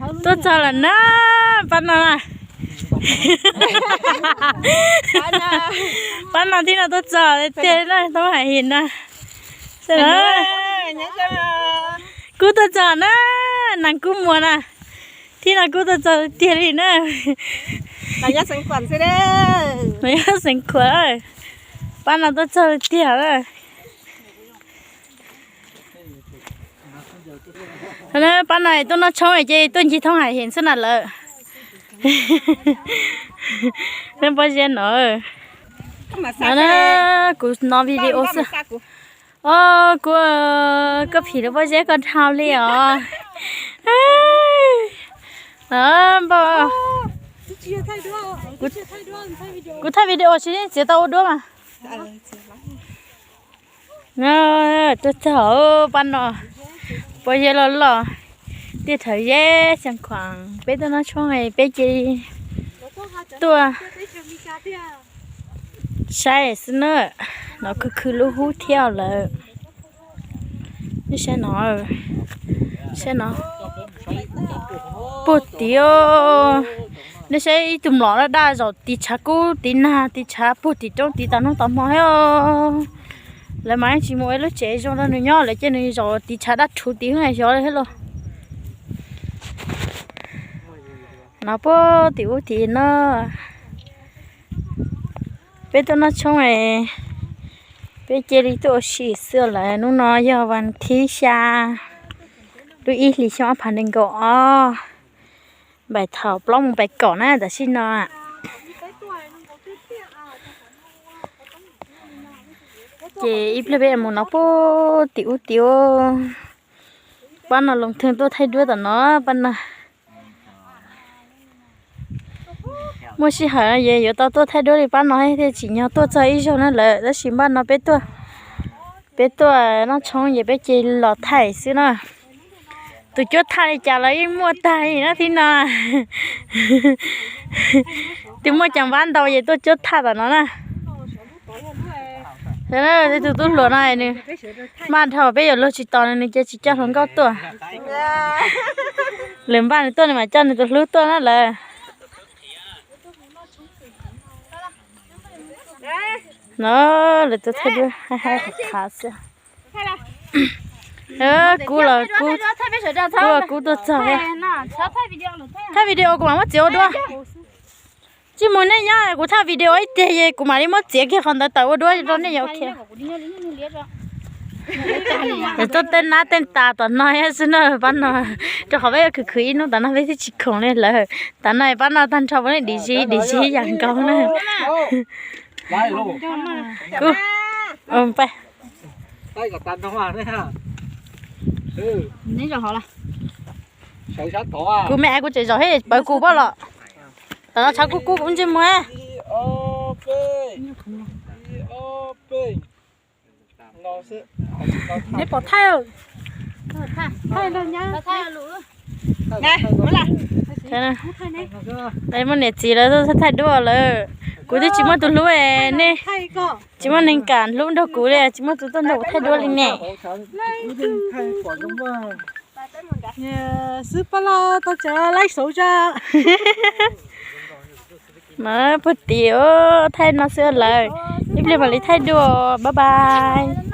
Tuaj txog lawm na, pab no na. Pab no thiab no tuaj txog tiag na, tau hais him na. Kub tuaj txog na, nas kub muag na. Thiab no kub tuaj txog tiag li na. Nws yog xeev khuam, pab no tuaj txog tiag na. Pab no tuaj noj tshoob ces tuaj ncig thoob hais him xwb na lawm. Neb pob zeb no, kuv no video xwb. Os, kuv, koj phim lub pob zeb koj dhau li os. Npau, kuv thaij video tsis txiav tau ua duab mas. Tuaj txog pab no, pob zeb loj loj, tiaj rhawv zeb xeev khuam, peb tuaj noj tshoob peb cia li tuaj saib xwb na. No khwv khwv lub hub thiab lawm. Nej saib no, saib no, puag tid, nej saib ib tug mlom daj daj zaum tiv tshav kub tiv nag tiv tshav puag tim roob tid tas hnub tas hmo thiab. Lawv mas tsis mus ua lub tsev zoo rau nws nyob, lawv cia nws zaum tiv tshav daj rhuv tid xwb xyov li thiab los. No puag tim ub tid no, peb tuaj noj tshoob, peb cia li tuaj ua si xwb lawm. Hnub no yog vas thib xya, lub ib hlis xyoo ob phav nees nkaum ob, npaum thaum plaub moos pais kaum na tam sim no. Ces ib pliag peb mus no puag tim ub tid. Pab no Loos Thwj tuaj thaij duab tom no, pab no. Muaj sij hawm no yuav tau tuaj thaij duab li pab no thiaj tsim nyog tuaj txog ib zaug na lawm, tab sis pab no peb tuaj, peb tuaj noj tshoob ces peb cia li los thaij xwb na. Tus cuab thaj li cas los yeej muaj tag li na thib no. Twb muaj cov npab ntau ces tuaj cuab thaj tom no na. Tus tub hluas no nws maj dhau, peb yuav luag tsis tos nws, nws cia tsis coj hluas nkauj tuaj. Lwm npaj nws tuaj nws mam coj nws tus hlub tuaj na lawm. No lawv tuaj thaij duab hais hais qhov qhav xwb. Kub los kub, kub tuaj txog thiab. Thaij video kuv mam muab txiav ua duab. Tsis mus nej nyob kuv thaij video ib pliag es kuv mam li muab txiav kiag qhov ntawd tawm ua duab rau nej yuav ok. Tuaj tej nab tej tas tom no xwb na pab no, rau qhov peb yuav khwv khwv ib hnub tas no peb twb tsis khoom li lawm. Tas no pab no tag nrho puav leej dim zis dim zis yam nkaus na. Kub, kub me kuv tseem zaum thiab pawv kuv pab los. Tam no tshav kub kub kuv ntsej muag. Neb pom thaij, thaij, muaj niam txiv lawv thaij duab lawm, kuv twb tsis muaj tus hlub, nej tsis muaj neeg kam hlub nrog kuv li, tsis muaj tus tuaj nrog kuv thaij duab li ne. Xwb pab los tau tsav laib sauv tsa. Mas puag tim thaij no xwb lawm, ib pliag mam li thaij dua, bye bye.